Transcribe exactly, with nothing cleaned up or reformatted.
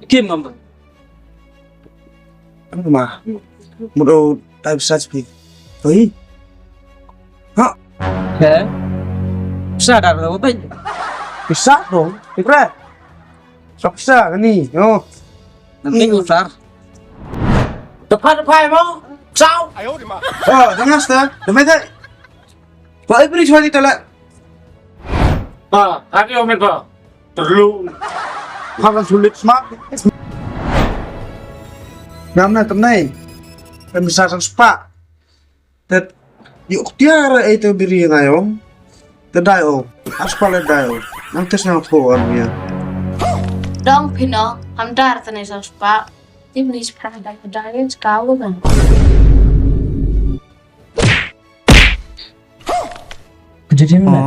Kim ngam. Ano ma? Mut o tai pisa spi. Oi. Ha? He? Pisa dar lo bai. Pisa dong. Ipre. Sa pisa ni. Oh. Nanti usar. Tepat tepat mo. Sau. Oh, dengar sta. Demai tai. Ba ipri chwa ni tala. Ba, hati omen ba. Terlu. Hakan sulit smak. Ngam na temnai. Kan bisa sang sepak. Tet yuk tiar ai tu biri ngayong. Te dai o. Aspal dai o. Nang tes nang tho an ya. Dong pino, ham dar tane sang sepak. Tim ni sepak dai dai skau kan. Kejadian mana?